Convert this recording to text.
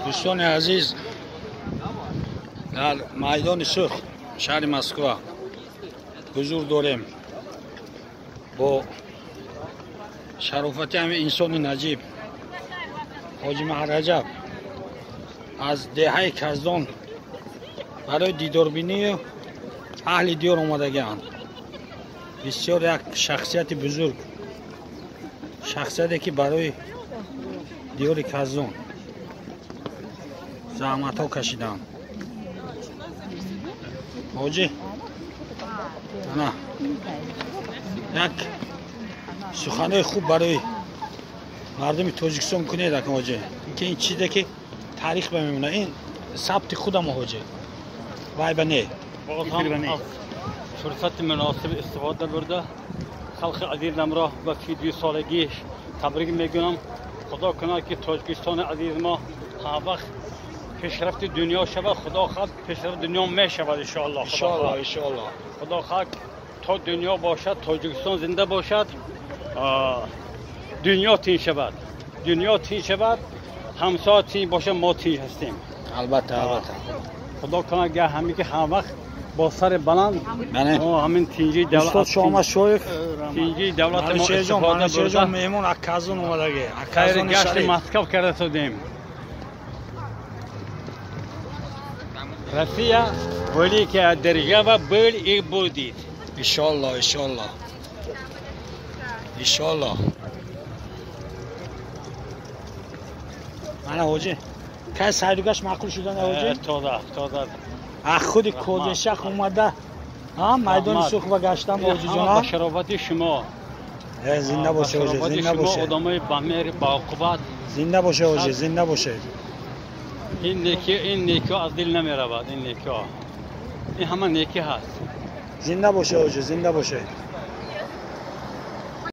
Дӯстони азиз, дар майдони Сурх шаҳри Москва ҳузур дорем бо шарофати ҳамин инсони наҷиб Ҳоҷи Маҳраҷаб аз деҳаи Каздон барои дидорбинию аҳли диёр омадагианд. Бисёр як шахсияти бузург, шахсияте ки барои диёри Каздон заҳматҳо кашиданд. Ҳоҷӣ, ана як суханои хуб барои мардуми Тоҷикистон кунед, ака ҳоҷӣ, ки ин чизе ки таърих ба мемонад, ин сабти худамо ҳоҷӣ, вай ба не. Боз ҳам аз фурсати муносиб истифода бурда халқи азизамро ба 32 солагиш табрик мегӯям. Худо кунад, ки Тоҷикистони азизи мо ҳамавақт пешрафти дунё шавад. Худо хоҳад, пешрафти дунё мешавад, иншоалло. Иншоалло, иншоалло. Худо хоҳад, то дунё бошад, Тоҷикистон зинда бошад, дунё тинч шавад, дунё тинч шавад, ҳамсоя тинч бошад, мо тинч ҳастем. Албатта, албатта. Худо кунад, га ҳаме ки ҳамавақт бо сари баланд ҳамин тинҷии устод Шоҳмадшоев тинҷии давлати мо истифода бурда. Меҳмон аз Казон омадаги. Хайри гашти Москав карда шудем. Россия великая держава был и будет. Иншоалло, иншоалло, иншоалло. Мана ҳоҷӣ, кай сайругашт маъқул шудан, ҳоҷӣ? Тоза, тоза. Аз худи Козиншах омада майдони Сурх ва гаштан, ҳоҷиҷон. Ба шарофати шумо. Зинда боше, ҳоҷӣ, зинда боше. Одамои бамеҳр, баоқувват. Зинда боше, ҳоҷӣ, зинда боше. Ин неки, ин некиҳо аз дил намеравад, ин некиҳо, ин ҳама некӣ ҳаст. Зинда боше, ҳоҷӣ, зинда боше.